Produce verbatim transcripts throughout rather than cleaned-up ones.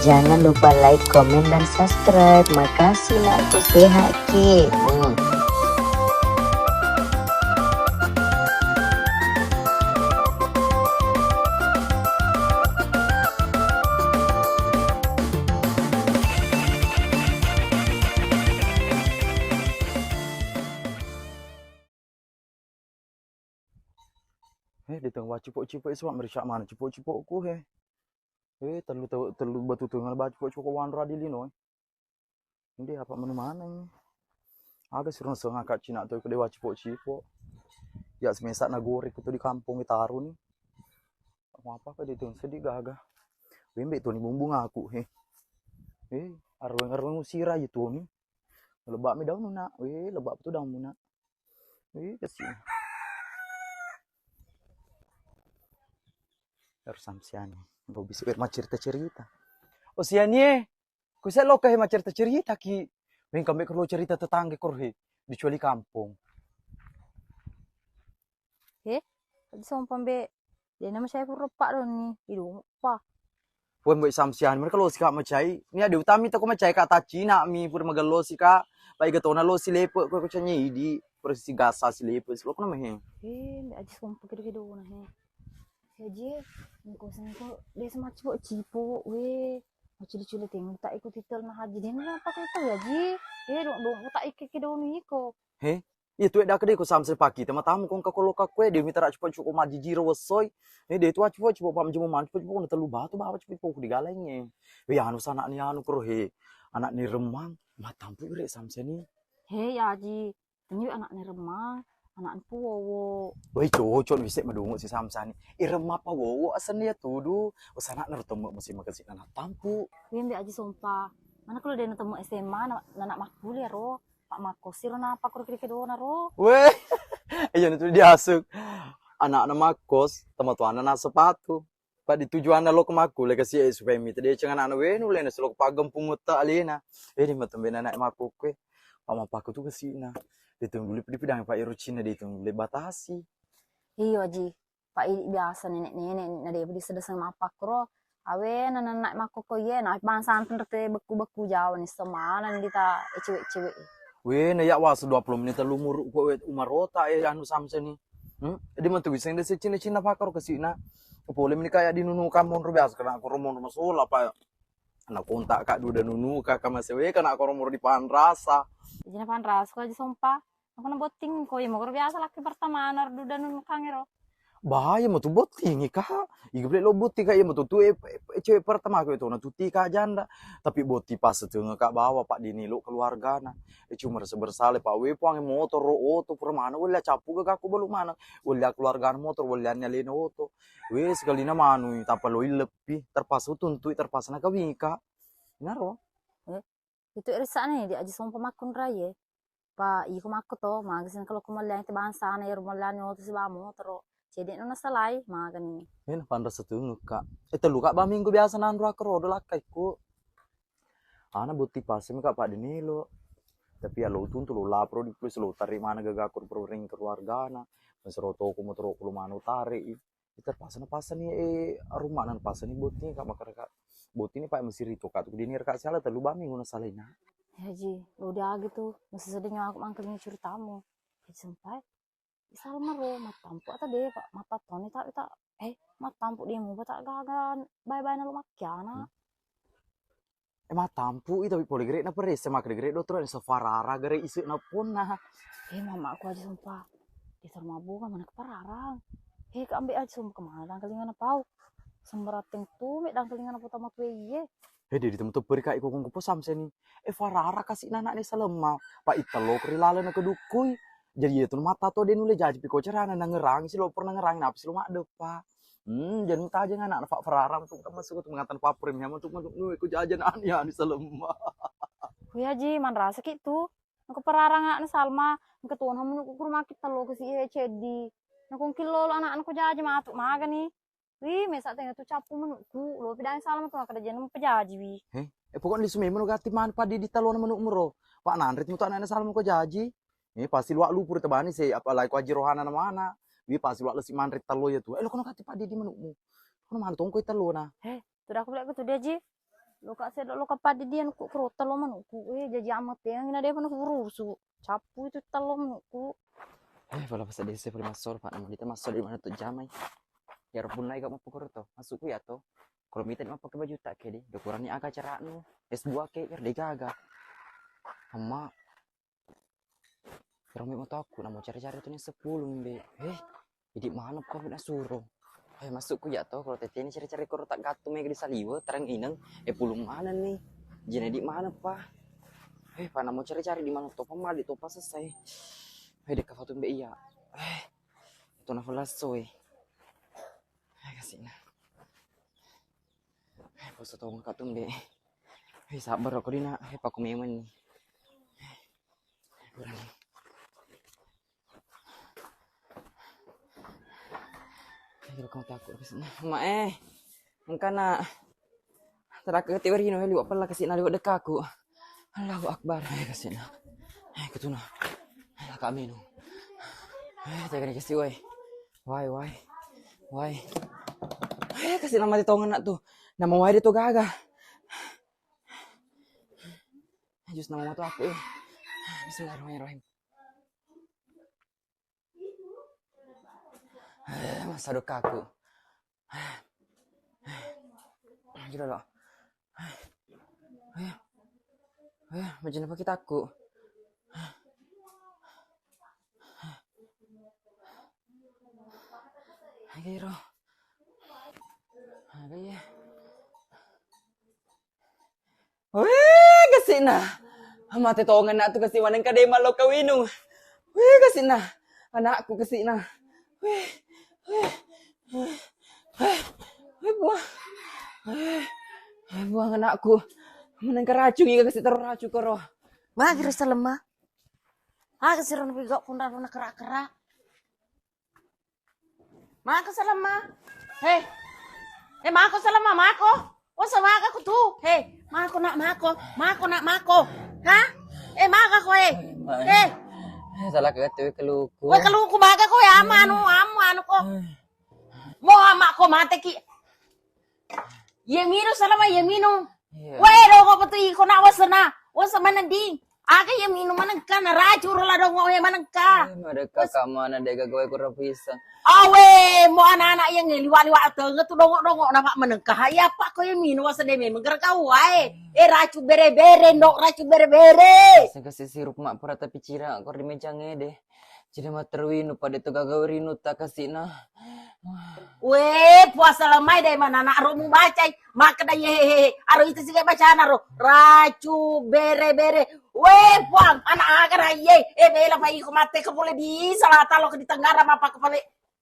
Jangan lupa like, komen, dan subscribe. Makasih, Nak, aku sehat ki. Hmm. Eh, de tengwa cipo-cipo e, suwa merisyak mana cipo-cipoku, he. Eh, tellu tau, tellu batu tengah ba cipo-cipo wanro adi lino, eh. Inde apa menu maneng. Aga siro nasengaka cina to ko dewa cipo-cipo. Ya semesa nagore ko to di kampung taruni. Apa apa ka de teng sedih gaga. Wembe toni bumbung aku, he. Eh, arweng-arweng usira ye toni. Lebak mi daun nak. Weh, lebak tu daun nak. Wih, kasihan. Harus samsian. Lo bisa bermacerita-cerita. Oh, sian ye. Ku se lo ke macerita-cerita ki. Weng kambe kerlo cerita tetangga kor he. Dicuali kampung. He, tadi sompang be. Dena macai pureppa doni. Idu pa. Woi, mbok samsian, mereka lo sika macai. Ni ade utami toko macai ka tacina mi pura magello sika. Pai getona lo silepe ko ko cenye idi. Pura si gasa silepe lo kono mehe. Eh, mbak aji sompang kedo-kedona he. Si aji, engko sengko desa macipo-cipo we. Maculi-culi teng tak ikuti tel na haji dena apa kau tahu ya ji. Eh, dong dong tak ikut kedonu iko. He, iya tuwe daka de ko samsel paki te matamu kong ka kolo ka kue de mita ra cupa cupa majijiro wessoi. Eh, de tu cupa cupa pam jemo man cupa cupa na telu batu bawa cupa cupa ku digalengnge. We anu sana ni anu kro he. Anak ni remang matampu ire samsel ni. He, ya ji. Teni anak ni remang, anak ni puwowo. Wei, cocok ni wise madungu si samsel ni. I remang pa wowo asen dia tudu. Usana na rutemmu musim makasi na tampu. Wembe aji sompa. Mana kalau dia na temu S M A na, na nak makkuliah ro. Pak Makko siro napa koro kiri kedona ro. Weh, iya natu diasuk. Anakna Makkos, tematuanna na sepatu. Pak di tujuanna lo ke makku, le kasi e supaya mita dia cengan anak wenu le na selo ke pagempung utta alena. Eh, di matembena anak makku kue. Pak mapaku tu kasina. Ditung dulu pidi pidang Pak Iro Cina ditung dulu batasi. Iyo ji. Pak idi biasa nenek-nenek na depa diseda-seng mappakkuro. Awe na nennak makkokko iye na bangsa anten rete bekku-bekku Jawa ni semana dita cewek-cewek. We na yak wasu dua puluh menit lu muru ko we umarota e anu samseni. Hmm? Di mantu wiseng de cina-cina pakaro kesina. Pole menikah ya di nunu kamu biasa kena kuro mau rumah sola pa. Na kontak kak duda nunu kak kamasewe kena kuro mau di panrasa. Jadi panrasa aja sompa. Aku na botting ko, iya, mokoro biasa laki pertama na duda nunu kangero. Bahaya matu botting ka. Iga beli lo botting ka, iya matu tu e, e, e, cewek pertama ko itu na tuti ka janda. Tapi botting pas setengah ka bawa pak dini lo keluargana. E cuma rasa bersalah pak we puang motor ro oto pura mana wala capu ga aku belum mana. Wala keluargana motor wala nyalena oto. We sekali na manu tapa lo ilepi terpaksa tuntui terpaksa na kawing ka. Naro. Eh, itu erisana di aji sompa makkunrai e. Pa iko makko to, maga sini kalau kumalliang te bangsana ero malliang oto siba motoro. Cedek no nasalai, magani. Eh, na panrasa tunguk kak. Eh, telu kak ba minggu biasa nanro aku rodo lakkaiku. Ana botting paseng kak pak dinelo. Tapi ya lo tuntu lo lapro di plus lo tarik mana gaga aku pro ring keluargana. Mesero toko motoro kulo mano tarik. Terpaksa na pasani e rumah na pasani botting kak makara kak. Botting ni pak mesti rito kak tu dini kak siala telu ba minggu na salaina. Ya ji, lo dia gitu. Mesti sedih nyawa aku mangkelingi ceritamu. Jadi sampai Salma ro matampu atau deh pak matatoni tak tak eh matampu dia mau tak gagal bye bye na lo makkiana. Hmm. Eh, matampu i tapi pole gere na perese mak gere dottoro na safarara gere isu na ponna. Eh, mama aku aja sumpah. Di rumah buka mana kepararang. Eh, ke ambil aja sumpah kemana dangkalingan pau. Semberateng tu me dangkalingan apa tamat we iye. Eh, dia ditemu tu perika iko kong kepo samseni. Eh, farara kasih nana ne salemma. Pak italo keri lala na kedukui. Jadi iya tu mata to de nule jaji piko cerana nangerang si lo pernah ngerang napa si lo mak depa. Hmm, jadi tajeng anak pak farara untuk kamu suka tu mengatakan papur yang untuk untuk nu ikut jajan ani ani salemma. Kuya ji manrasa ki tu. Engka pararang anakna Salma, engka tona menukku ke rumah kita lo ke si iya ceddi. Nakong kilolo anakna ko jaji matu magani. Wi, mesa tenga tu cappu menukku, lo pidang Salma tu makkeda jeneng pejaji wi. He, eh pokoknya lisu memang gati mana padi di talona menukmu ro. Pak nanrit mutu anakna Salma ko jaji. Eh pasti luak lupu ri tebani se apalagi ko aji rohana na mana. Wi pasti luak lesi manrit talo ya tu. Eh lo kono gati padi di menukmu. Kono mana tongko talona. He, tu dah aku bilang ke tu dia ji. Loka seddo loka paddidian ku kro tello manukku. Eh, jaji ameteng na depa na urusu. Cappu itu tello manukku. Eh, pala pasedde se pole massoro, Pak. Nama dita massoro di mana tu jamai. Ya, punna ega mappakoro to. Masukku ya to. Kalau mita di mappake baju tak ke di. Ukurannya aga caranu. Es buah ke, biar degaga. Amma. Ero memang to aku, namo cari-cari tu ni sepuluh mbe. Eh, Idi maneng pa nasuro. Eh, masukku ya to, kalau teteni cari-cari koro tak gattu mega di saliwe, terang ineng, eh, pulung maneng ni. Jena di maneng pa. Eh, pa namo cari-cari di mana to pa mali to pa selesai. Eh, deka fatu mbe iya. Eh, to na falasso, eh. Eh, kasih na. Eh, poso tongeng ka tu mbe. Eh, sabar ko dina, eh, pako memang ni. Kurang. Ayo, kau takut. Nah, mak, eh. Engka na. Terakhir tiba rino, liwat pella kasih na liwat dekaku. Allahu Akbar. Eh, kasih na. Eh, ketuna. Eh, kami nu. Eh, jaga ni kasih, woi. Wai, wai. Wai. Eh, kasih nama di tongen nak tu. Nama wai dia tu gaga. Jus nama tu aku, eh. Bismillahirrahmanirrahim. Eh, masa duka aku. Jero lo. Eh, eh, macam apa kita aku? Agero. Aga ya. Weh, kasina. Mate tongeng nak tu kasi maneng ka de mallo kawinung. Weh, kasina. Anakku kasina. Weh, weh, weh, weh, buang. Weh, weh, buang anakku. Maneng ka racung iga kasi taro racung koro. Magi rasa lemah. Aga siro napiga punra rona kera-kera. Mako salamma. He. Eh, mako salamma, mako. Osa maka ku tu. He, mako nak mako. Mako nak mako. Ha? Eh, maka ko, eh. He. Eh, salah kagak tuh keluku. Weh, keluku maka ko ya ama anu, ama anu ko. Mo ama ko mate ki. Ye minu salamma, ye minu. Iya. Weh, dongo betul iko nak wasena. Wasa mana ding? Aga ye minu manengka na racuru la dongo ye manengka. Eh, madekka kamana dega gawe kura pisang. Awe, mo anak-anak yang liwa-liwa atau tu dongo-dongo nama manengka. Hai apa ko ye minu wasa de memang gara kau wae. Eh, racu bere-bere, ndok racu bere-bere. Sing kasi sirup mak pura tapi cira kor di mejang ede. Jadi matteru inu pada tu gaga rinu tak kasina. Weh, puasa lemai dai mana nak romu bacai. Makkeda ye hehehe. Aro itu sih bacana ro. Racu bere-bere. Weh, puang, anak aga rai ye. Eh, bela pa iko mate ke pole di salata lo ke di tenggara mapa ke pole.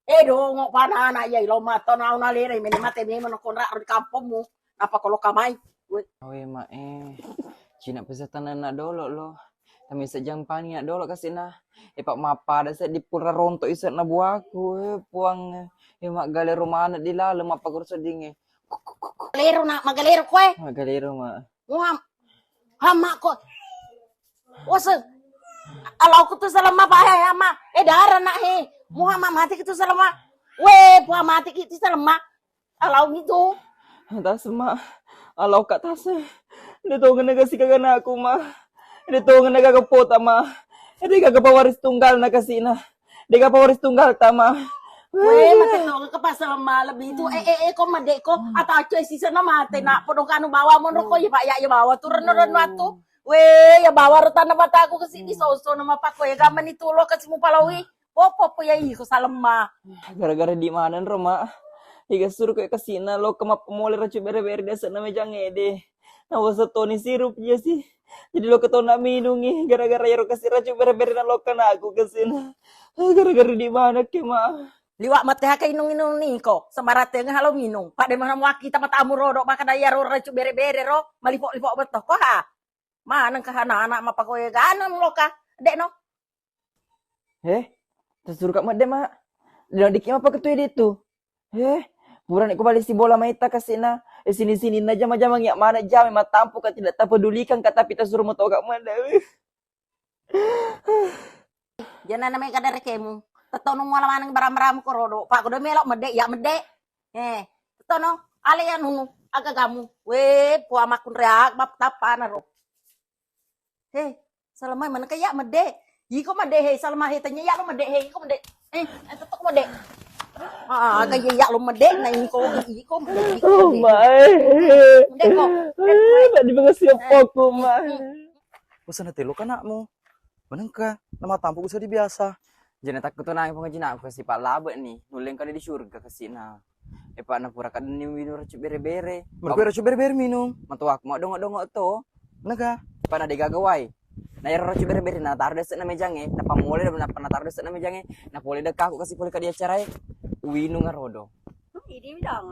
Eh, dongo pana anak ye lo mato nauna lere mene mate memang konra ro di kampungmu. Napa ko lo kamai? Weh. Awe mak eh. Cina pesa tanah nak dolo lo. Tami sejang pani nak dolo kasina. Eh, pak mappada seddi pura rontok ise'na buaku, eh, puang, eh, maggalero maneng di laleng mappakkuro seddingnge. Galero nak, maggalero koe. Maggalero, Mak. Muham-, Hamma ko. Wase. Alauku tu salamma pa he, Hamma. Eh, dara nak he. Muhammad mati tu salamma. Weh, puang mati ki tu salamma. Alau gitu. Tase, Mak. Alau ka tase. De tongeng na gasi kaga anakku, Mak. De tongeng na gaga pota, Mak. De gaga pawaris tunggal na kasina. De gaga pawaris tunggal ta, Mak. Weh, mate tongeng ke pasal, Mak. Lebih itu, eh, eh, eh, ko made ko. Atau coy sisa na mate, nak. Podo kanu bawa monro ko, ya, Pak, ya, ya bawa tu reno-reno atu. Weh, ya bawa ro tanah mataku ke sini, soso nama pako ya gamen itu lo ke simu palawi. Popo po ya iko salemma. Gara-gara di mana ro, Mak? Iga suruh kayak kesina lo ke mappamole racu bere-bere desa na mejang ede. Na wasa toni sirup ya sih. Jadi lo ketona minungi gara-gara ya ro kasih racu bere-bere na lo kena aku kesina. Gara-gara di mana ke, Mak? Liwak mate haka inung-inung niko, sembarang tengah halo minung. Pak de mana muaki tama tamu ro dok maka daya ro racu bere-bere ro, malipok-lipok beto ko ha. Maneng ka anak-anak mappakoe ganeng loka, dek no. Eh, tersuruh kak mede, Mak. Dino dikit apa ketui ditu? Eh, purani ko bali si bola maita kasina. Eh, sini-sini na jama-jama ngiak mana jama matampu ka tidak tapedulikan ka tapi tersuruh moto kak mede. Jana namai kada rekemu. Tetono muala maneng baram-baram ko rodo. Pak ko do melok mede, ya mede. Eh, tetono ale ya nunu. Aga kamu? Weh, pua makkunreak, map-, tappana ro. He, Salma, mana kaya mede? Iko mede, he, Salma, he, tanya ya lo mede, he, iko mede. Eh, eh, tetok mede. Ah, aga ya, ya lo mede, na iko, iko mede, iko mede. Oh, mai. Mede ko. Eh, tadi mengasih apa aku, mai. Usah nanti lo kanakmu. Manengka, nama tampu usah dibiasa. Jana takku tu nang pengaji nak kasi pak labek ni. Nuleng kali di surga kasi na. Epa na pura kadang ni winu racu bere-bere. Mergo racu bere-bere minum. Matuak mau dongok-dongok to. Naga. Epa na dega gawai. Na ero racu bere-bere na taruh desa na mejange. Na pamole na pernah taruh desa na mejange. Na pole deka aku kasi pole ka dia cerai. Winu ngarodo. Ini bidang.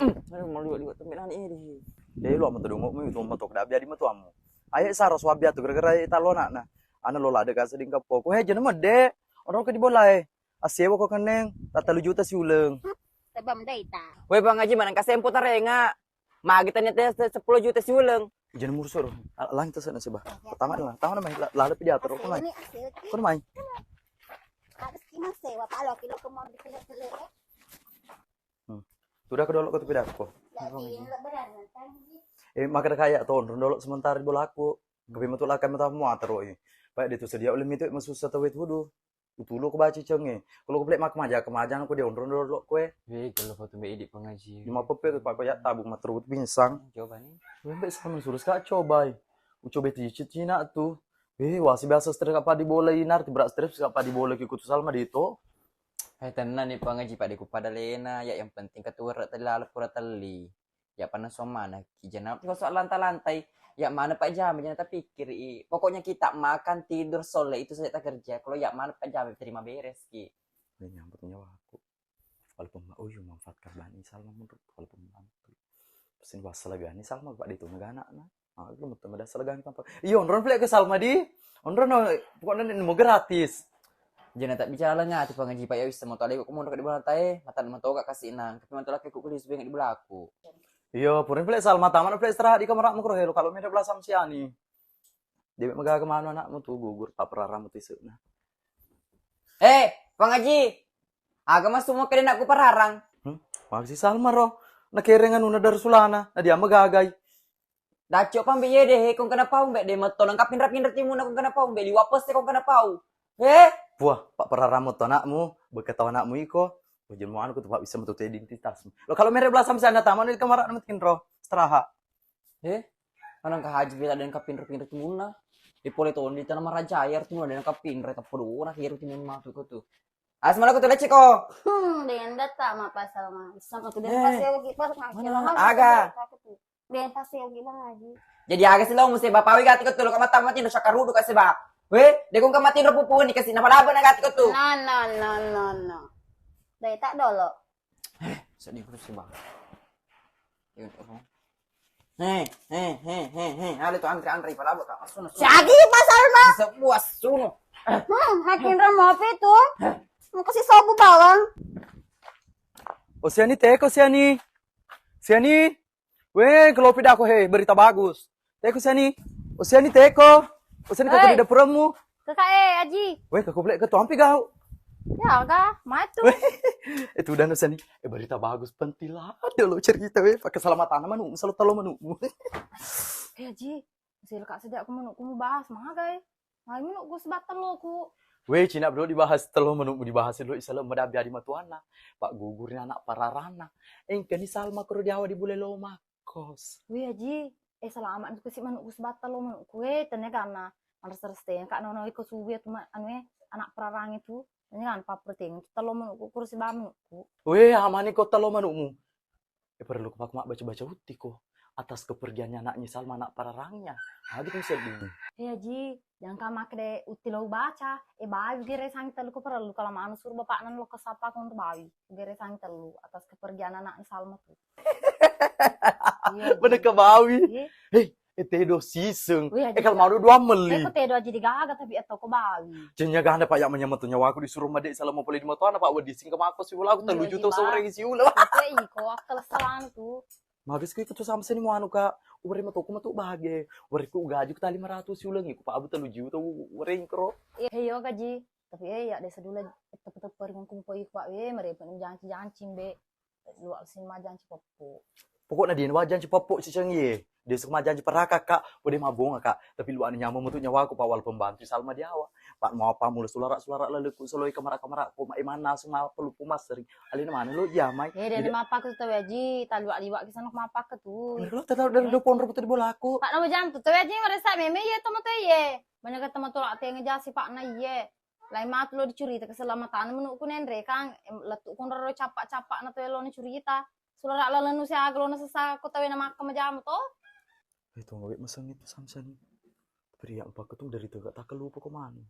Hmm, aduh, mau liwat-liwat tembe nani ini. Deh, lu amat dongok mu itu amat tok dabi adi matuamu. Ayo saro suabi atu gara-gara talo nak na. Ana lo lade ka seding kapo. Ku he jana mede. Orang ke di bola e. Asewa ko keneng, tatalu juta siuleng. Tebang dai ta. Weh, Bang Haji, maneng ka sempo tarenga. Magi tanya te sepuluh juta siuleng. Ijana murus ro. Lang tu sana seba. Pertama lah, tahu nama la la pi diatur ko mai. Ini hasil ki. Ko mai. Harus ki mas sewa palo kilo ke mau dikele-kele. Hmm. Sudah ke dolok ko tu pidah ko. Jadi lebaran kan. Eh, maka kaya to onrong dolok sementara di bolaku. Gabe metu lakai mata muatar woi. Pak dia tu sedia oleh mitu masussa tawe tudu. Utulo ko baca cengnge. Kalau ko plek mak maja kemaja ko dia onrong dolok koe. Weh, kalau foto be idi pengaji. Lima pepe pak ko ya tabung matrut pinsang. Coba ni. Weh, mbak sama suruh kak cobai. Ucobe tu cicit cina tu. Weh, wasi biasa stres apa di bola inar, tibrak stres apa di bola ki kutu Salma di to. Eh, tenang ni pengaji pak di ku pada lena, ya yang penting ketuara tadi lalap pura teli. Ya panna somana ki jana ko soal lanta-lantai. Ya mana pak jam jana tapikkiri. Pokoknya kita makan, tidur, sole itu saja ta kerja. Kalau ya mana pak jam terima beres ki. Ini nyambut nyawaku. Walaupun ma-, oh iya manfaatkan bahan ini Salma menurut walaupun mampu. Pasti bahasa lagi ini Salma pak itu negara anak. Ah, itu betul ada salah ganti apa? Iya, onrong plek ke Salma di. Onrong no, pokoknya ini mau gratis. Jana tak bicara lengah tu pengaji pak ya wis mau tadi kok mau di bola tae, mata mau toga kasih nang, tapi mau laki ku kulis banget di belaku. Iya, purin plek Salma taman plek istirahat di kamar mau helo kalau mirip belas sama si Ani. Dia mega kemana anakmu tuh gugur tak peraramu tisukna. Eh, pengaji. Aga mas semua kena aku perarang. Hmm? Makasih Salma ro. Nakereng anu na Darsulana, na dia megagai. Daco pambe ye deh, kong kena pau mbe de metto nang kapinra-pinra timunna kong kena pau mbe liwa peste kong kena pau. Eh? Puah, pak peraramu to anakmu, beketau anakmu iko. Wajar mu anu ku tu pak bisa metu identitas. Lo kalau mere belasam sana taman di kamar anu tinro, istirahat. Eh? Anang ka haji kita dan kapinra-pinra timunna. Di pole tondi tanah marajaya timunna dan kapinra tapodona kiru timun matu ko tu. Asmala ko tu lecce ko. Hmm, dengan data ma pasal ma. Sama tu dari pasal lagi pas ngasih. Aga. Dengan pasal lagi bang haji. Jadi aga sih lo musti bapawi gati ko tu lo kamata mati no sakarudu kasih ba. Weh, dekong kamati no pupu ni kasih napa laba na gati ko tu. No no no no no. Dari tak dolo. Eh, sedih terus sih bang. Iya, terus. He he he he he, ale tu antre antre palabo ka. Asuna sunu. Siagi pasal ma. Sebuah sunu. Hmm, hakin ramo apa itu? Mau kasih sobu bawang. Oh Siani teko Siani. Siani. Weh, kalau pidaku he berita bagus. Teko Siani. Oh Siani teko. Oh Siani kata di dapurmu. Kakak eh Aji. Weh, kaku plek ke tuampi gau. Ya ga, matu. Itu udah nusa nih. Eh berita bagus penting lah. Ada lo cerita weh, pakai selamat tanam manu, selalu talo manu. Eh Aji, sila kak sejak aku manu kumu bahas magai. Ngai manu gue sebat telo ku. Weh, cina bro dibahas telo manu dibahas lo isala mada biadi matuana. Pak gugur ni anak pararana. Engkani Salma kuro diawa di bule loma. Kos. Wih Aji, eh selamat juga sih manukku sebatta lo manukku eh tanya karena harus terus tanya kak nono iko suwi tu anu eh anak perarang itu tanya kan paper ting itu telo manukku kursi ba manukku. Weh amani ko telo manukmu. Eh perlu kepak mak baca-baca utti ko atas kepergiannya anaknya Salma anak perarangnya. Habis sedih. Eh Aji, jangka make de utti lo baca, eh bawi gere sangi tellu ko perlu kalau manu suruh bapak nan lo kesapa ko untuk bawi gere sangi tellu atas kepergian anak Salma tu. Iya, bener ke bawi. Hei, eh tedo siseng. Eh kalau mau dua meli. Aku tedo aja digaga tapi atau ko bawi. Jenya ganda pak yak menyamatu nyawaku disuruh madek salah mau poli di motor anak pak wedi sing kemako si ulah aku telu juta seorang isi ulah. Tapi iko akal salah tu. Magis ku ikut sama sini mau anu kak. Uwari matoku matu bage. Uwari ku gaji ku tali lima ratus si ulang iku pak abu telu juta uwari ingkro. Iya gaji. Tapi eh ya desa dulu tepe-tepe ringan kumpoi pak eh mereka janci-janci be. Luak sing majang cipeppu. Pokokna de' na wajanji pappo ciceng iye. De' suka majanji paraka, Kak. Pode mabonga, Kak. Tapi luwani nyameng metu nyawaku, Pak, walaupun bantu Salma diawa. Pak, mau apa mula sulara-sulara lalekku, soloi kamara-kamara, ko ma-, mannasu ma peluppu massering. Alena mana lo jamai. Eh, de' mappaku tu tau aji, taliwa-liwa ki sana mappaku tu. Lo tetap dari dua puluh ribu tadi bolaku. Pak, nama jam tu tau aji marasa meme iye, tau matu iye. Banyak ketemu tu lak tengah jasi, Pak, na iye. Lain matu lo dicurita keselamatan menurutku nenre, Kang. Em, lettu konro cappa-cappa na tu lo na curita. Sulara laleng nu siaga lo na sesa ko tawena makka majamu to. Itu ngawe meseng itu Samsani. Priya lupa ketung dari tega tak lupa ko manu.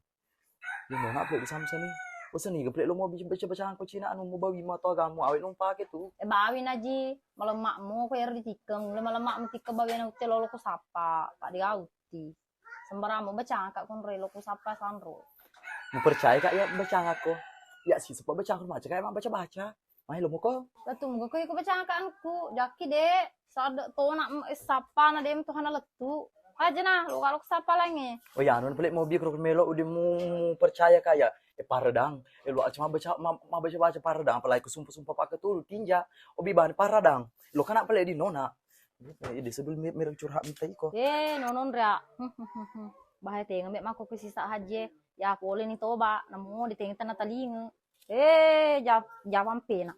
Yang mana apa di Samsani? Pesan ni gaple lo mau baca-baca angko Cina anu mau bawi mau to agamu awe nung pake tu. Eh, bawi naji, malemmakmu ko ero ditikeng, malemmakmu tikeng bawi na utte lolo ko sapa, Pak, digauti. Sembarang mau baca angka konro lo ko sapa sanro. Mu percaya, Kak, ya baca angko? Ya sih, sebab baca angko, baca kayak mak baca-baca. Mai lo muko. Latu muko ko iko baca angka anku, jaki de, sade tona, eh, sapa na dem Tuhan lettu. Aja nah, lo kalau sapa lagi. Oh ya, anu pele mau bi kro melo udah mu, mu percaya, Kak, ya. Eh, paredang. Eh, lo aja mau baca, mau baca-baca paredang, apalagi ku sumpah-sumpah pakai tu tinja. Obi bahan paredang. Lo kan apa di nona? Eh, di sebelum mir-, mireng curhat minta iko. Eh, nonon ria. Bahaya tengah mek mako ke sisa haji. Ya, pole ni toba, namo di tengah tengah talinga. Eh, ja-, jawang pena.